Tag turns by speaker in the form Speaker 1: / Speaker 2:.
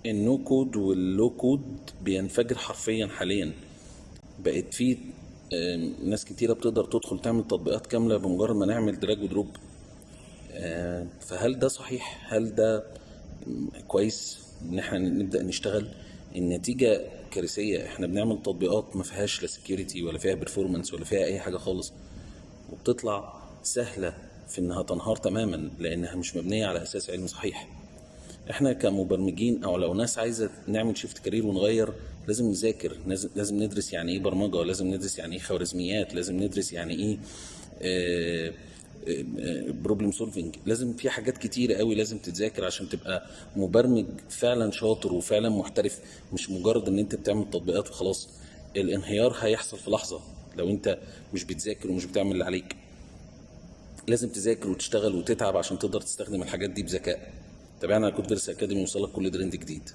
Speaker 1: ال no code وال low code بينفجر حرفيا حاليا. بقت في ناس كتيرة بتقدر تدخل تعمل تطبيقات كاملة بمجرد ما نعمل drag و drop. فهل ده صحيح؟ هل ده كويس ان احنا نبدأ نشتغل؟ النتيجة كارثية. احنا بنعمل تطبيقات ما فيهاش لا security ولا فيها performance ولا فيها اي حاجة خالص، وبتطلع سهلة في انها تنهار تماما لانها مش مبنية على اساس علمي صحيح. احنا كمبرمجين او لو ناس عايزه نعمل shift career ونغير، لازم نذاكر، لازم ندرس يعني ايه برمجه، لازم ندرس يعني ايه خوارزميات، لازم ندرس يعني ايه problem solving. لازم في حاجات كتيرة قوي لازم تتذاكر عشان تبقى مبرمج فعلا شاطر وفعلا محترف، مش مجرد ان انت بتعمل تطبيقات وخلاص. الانهيار هيحصل في لحظة لو انت مش بتذاكر ومش بتعمل اللي عليك. لازم تذاكر وتشتغل وتتعب عشان تقدر تستخدم الحاجات دي بذكاء. تابعنا على Codeverse Academy، يوصلك كل ترند جديد.